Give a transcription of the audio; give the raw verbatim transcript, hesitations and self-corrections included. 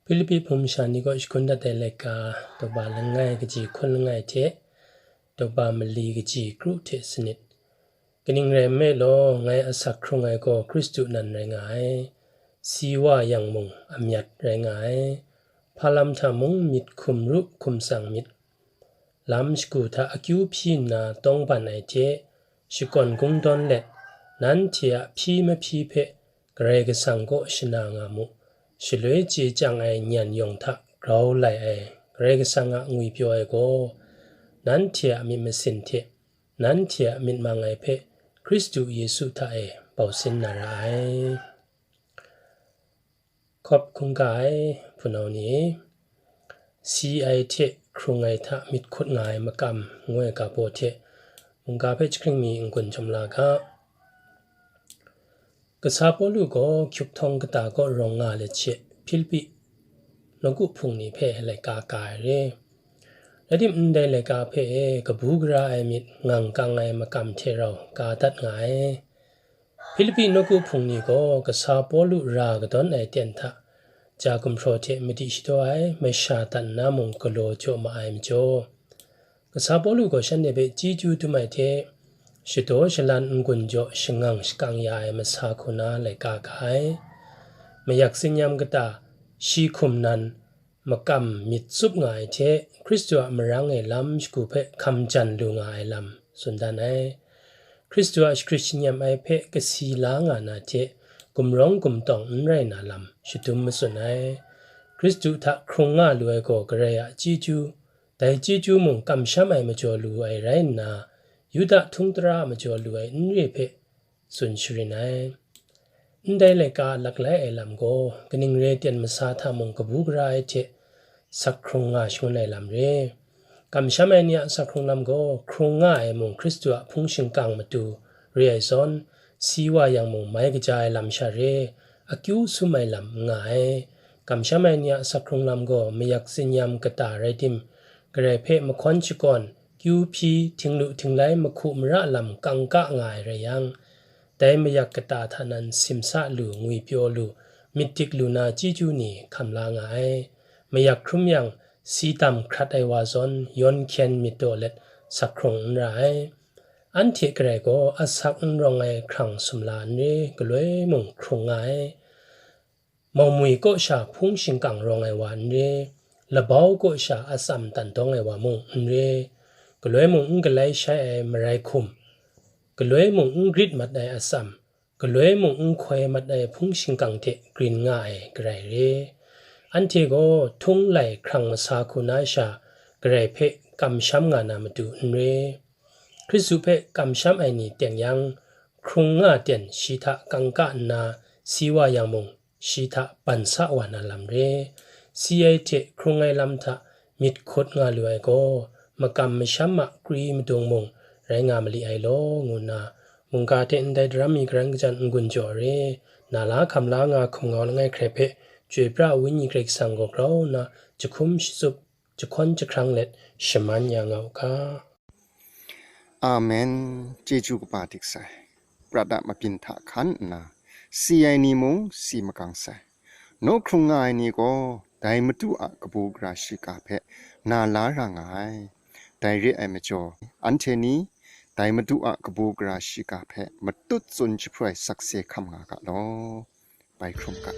Hpilipi hpung masha ni kaw shakun dat ai laika, daw ba langai kaji hkun langai hte, daw ba mali kaji kru hte sanit. Kaning rai nme law, ngai asak hkrung ai gaw Hkristu nan rai nga ai, si wa yang mung amyat rai nga ai, hpa lam hta mung myit hkum ru hkum tsang myit, lam shagu hta akyu hpyi nna tawngban ai hte, shakawn kungdawn let, nanhte a hpyi mahpyi hpe Karai Kasang kaw shana nga mu, shaloi chye chyang ai nyan yawng hta grau lai ai Karai Kasang a ngwipyaw ai gaw, nanhte a myit masin hte, nanhte a myit mang ai hpe Hkristu Yesu hta e bau sin na ra ai. Hkawp hkungga ai hpunau ni, si ai hte hkrung ai hta myit hkut nga ai makam ngu ai ga baw hte mungga hpe jahkring mi n-gun jawm la ga. Kasa Pawlu gaw hkyuk htawng kata kaw rawng nga let she Hpilipi nawku hpung ni hpe laika ka ai re. Rai tim, ndai laika hpe e kabu gara ai myit ngang kang ai makam hte rau ka dat nga ai. Hpilipi nawku hpung ni gaw kasa Pawlu ra kadawn ai ten hta ja gumhpraw hte madi shadaw ai masha dan na mung galaw jaw ma ai majaw, kasa Pawlu gaw shanhte hpe chyeju dum ai hte, shadaw shalan n-gun jaw shangang shakang ya ai masa hku na laika ga ai. Mayak tsinyam kata shi hkum nan makam myit tsup nga ai hte, Hkristu a marang e lam shagu hpe hkam jan lu nga ai lam tsun dan ai. Hkristu a shagrit shanyam ai hpe kasi la nga na hte, gumrawng gumtawng n rai na lam shadum matsun ai. Hkristu hta hkrung nga lu ai gaw Karai a chyeju, dai chyeju mung kamsham ai majaw lu ai rai nna, Yuda htung tara a majaw lu ai n re hpe tsun sharin ai. Ndai laika laklai ai lam gaw, kaning re ten masa hta mung kabu gara ai hte, sak hkrung nga shangun ai lam re. Kamsham ai ni a sak hkrung lam gaw, hkrung nga ai mung Hkristu a hpung shingkang matu re ai zawn, si wa yang mung mai kaja ai lam sha re, akyu sum ai lam n nga ai. Kamsham ai ni a sak hkrung lam gaw, mayak tsinyam kata rai tim, Karai hpe mahkawn shakawn, kyu hpyi, htinglu htinglai mahku mara lam kangka nga ai rai yang, dai mayak kata hta nan simsa lu, ngwipyaw lu, myit dik lu na chyeju ni hkam la nga ai. Mayak hkrum yang, si dam hkrat ai wa zawn yawn hkyen myit daw let sak hkrung n ra ai. Anhte Karai gaw asak n rawng ai hkrang sumla n re, galoi mung hkrung nga ai. Maumwi kaw sha hpung shingkang rawng ai wa n re, labau kaw sha atsam tandawng ai wa mung n re, galoi mung n galai shai ai marai hkum, galoi mung n grit mat ai atsam, galoi mung n hkoi mat ai hpung shingkang hte grin nga ai Karai re. Anhte gaw htung lai hkrang masa hku na sha Karai hpe kamsham nga na matu n re. Hkristu hpe kamsham ai ni teng yang, hkrung nga ten shi hta kangka nna si wa yang mung, shi hta ban sa wa na lam re. Si ai hte hkrung ai lam hta myit hkut nga lu ai gaw, makam masham a kri madung mung rai nga mali ai law, ngu nna, mungga hte ndai daram mi garan kajan n-gun jaw re, na la hkam la nga hkum ngau langai hkrai hpe, chyoi pra ai Wenyi Karai Kasang gaw grau nna jahkum shatsup, jahkawn jahkrang let shaman ya nga u ga. Amen. Chyeju kaba dik sai. Prat a mabyin hta hkan nna, si ai ni mung si makang sai. Naw hkrung nga ai ni gaw, dai Madu a kabu gara shiga hpe na la ra nga ai. Dai re ai majaw, anhte ni dai Madu a kabu gara shiga hpe matut tsun jahproi sakse hkam nga ga law. Bai hkrum ga.